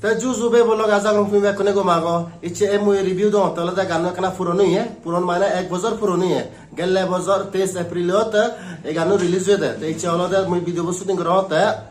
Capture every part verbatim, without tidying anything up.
Te ju ju bhei bolok, aja gorong tumi bekkune gom ago. Icche ei mui review dongotte olode ganno ekkana puron oye, puron mane ek bojor puron oye. Gelle bojor teis April-ot ei ganno release oyede. Te icche olode mui video bo shooting gorongotte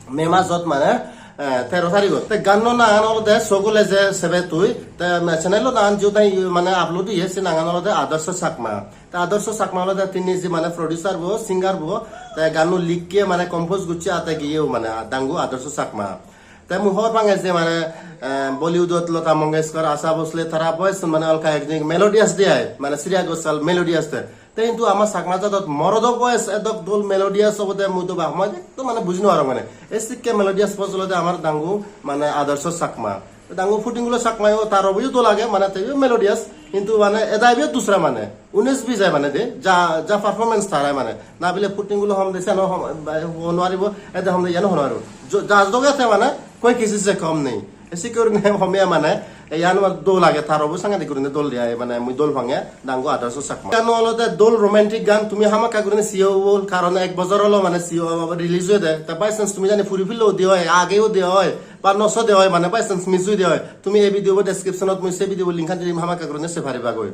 May majot mane, eh, tero tarigot. Te ganno nangan olode Sogole Je Sebe Tui. Te channel-o nangan jiyot nahi mane upload oye, se nangan olode Adarsh Chakma. Te Adarsh Chakma olode tini je mane producer bo, singer bo, te ganno likke mane compose gocche ate giye mane Dangu Adarsh Chakma. Te mui hobor pange je mane, eh, Bollywood-ot Lata Mangeshkar, Asha Bhosle tara voice mane olka ekdin melodious de ai, mane Shreya Ghoshal melodious de. Te hintu ama Chakma jadot morodo voice edok dol melodious obode mui do ba homoi ekdom mane buji no parong mane. E sikke melodious voice olode amar Dangu mane Adarsh Chakma. Dangu phuting gulo Chakma o, taro voice-o dol age mane, teyo melodious, hintu mane eda ibe dusra mane. Unis bis ai mane de, ja, ja performance tara mane. Na bile phuting gulo hom de, siyan hom, ba, ho no paribo, ede hom de, iyan ho no paribo. Jo-, ja doge te mane, koi kisi se kom nei. E sikke gurinei hom ya mane, e iyan amar dol age, taro bo sangadik gurinei dol de ai, mane mui dol pange, Dangu Adarsh Chakma. Iyan olode dol romantic gan, tumi hamakkai gurinei siyo bol, karon ek bojor olo mane siyo release oyede. Ta by chance tumi jani puri phello de oi, age o de oi, ba no so de oi, mane by chance miss oi de oi, tumi ei video bo description-ot mui se video bo link-an di dim, hamakkai gurinei sei pariba goi.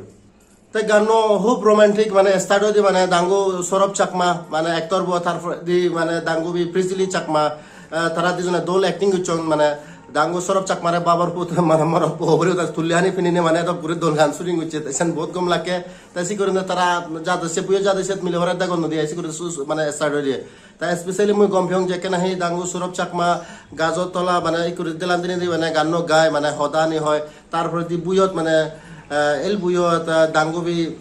Te ganno hub romantic, mane start oyede mane Dangu Saurabh Chakma, mane actor bo, tar poredi mane Dangubi Prizili Chakma, eh, tara dijone dol acting gocchon, mane Dangu Saurabh Chakmare babor put, mane morot po guri tar tulli hani pinine mane edok guri dol gan shooting gocche, te sen bahut gom lakke. Te sikke gurinei tara jade se buyo jade set mile pore degon nodi, sikke gurinei su-, su-, mane start oyede. Ta specially mui gom peyong jekke nahi Dangu Saurabh Chakma gajo tola mane ikko guri delan dinei di mane ganno gai, mane hodani hoi, tar poredi buyot mane, eh, el buyot, eh, Dangubi,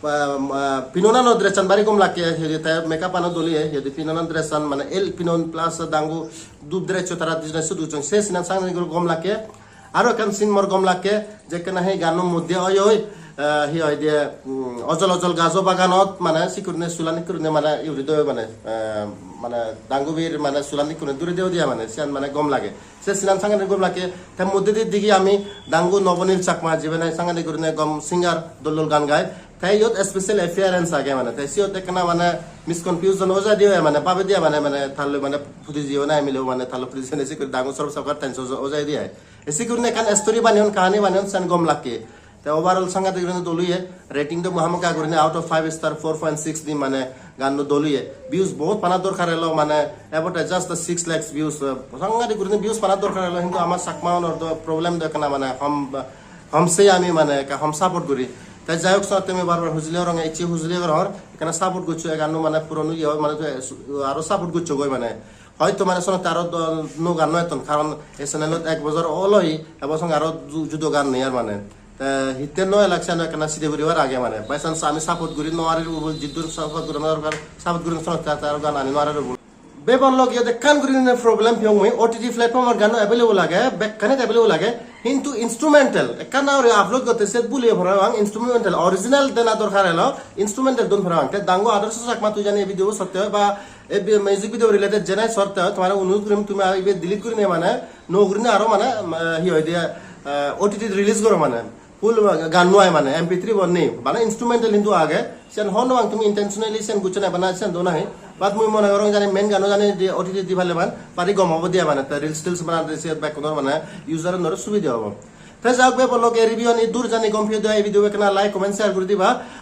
eh, eh, pinonano dress-an bari gom lakke, hiyedi te makeup-ano dol oye, hiyedi pinonano dress-an mane el pinon plus Dangu dup dress-o tara dijone sudu jong, se scene-an sangadik gom lakke. Aro ekkan scene mor gom lakke, jekke nahi ganno moddhe oi oi, eh, hi hoide, mm, ojol ojol gajo baganot, mane sikke gurinei sulan ikko gurinei mane iye guri de mane, eh, mane Dangubir mane sulan ikko gurinei duri de oi de mane, siyan mane gom lage. Se scene-an sangadik gom lakke, te moddedi digi ami Dangu Nobonil Chakma, jibe nahi sangadik gurinei gom singer, dol dol gan gai. Te iyot special appearance age mane, te siyot ekkana mane misconfusion oi jai de oi mane, babe de mane, mane talloi mane pudi jiyo nahi mile mane talloi pudi jiyo nahi sikke guri Dangu Saurabh Chakma tension oi jai de ai. Esi gurinei ekkan story baneyon, kahani baneyon, sen gom lakke. Te overall sangadik gurinei dol oye, rating do mui hamakkai gurinei out of five star four point six dim, mane ganno dol oye. Views bahut pana dorkar elo, mane about just six lakhs views, eh, sangadik gurinei views pana dorkar elo, hintu ama Chakma unor do problem do ekkana mane hom, hom sei ami mane ekka hom support guri. Te jai hok, senotte mui bar bar hujuli gorong, icche hujuli gorongor, ekkana support goccho, e ganno mane puron oye oi, mane to aro support goccho goi mane. Hoyto mane senotte aro do-, nuo gan no etton, karon ei channel-ot ek bojor olo, ebo songe aro ju-, judo gan nei ar mane. Te hitte no election ekkana side guribar age mane. By chance ami support guri no parir, ebo jiddur support guri no dorkar, support guri senotte aro gan ani no parir ebo. Bebon log iyot ekkan guri problem piyong mui, O T T platform-ot gan available age, bekkanit available age, hintu instrumental, ekkan na guri upload gotte set bule parapang, instrumental, original dena dorkar elo, instrumental don parapang. Te Dangu Adarsh Chakma tui jani ei video sotte ba ei bi-, music video related jenai sorte oi, tomare onurot gurim tumi aro ibe delete gurinei mane, nuo gurinei aro mane, eh, hi hoide, eh, O T T release goro mane. Full gan no ai mane, M P three bo nei. Bana instrumental hintu age, siyan hobor no pang tumi intentionally siyan goccho nahi, bana siyan do nahi. But mui mone gorong jani main gano jani je O T T di pale ban, bari gom obo dia mane, te reels teels banade se bekkunor mane user unor subide obo. Te jai hok, bebon log ei review ani dur jani gom piyo de, ei video ekkana like, comment, share guri diba.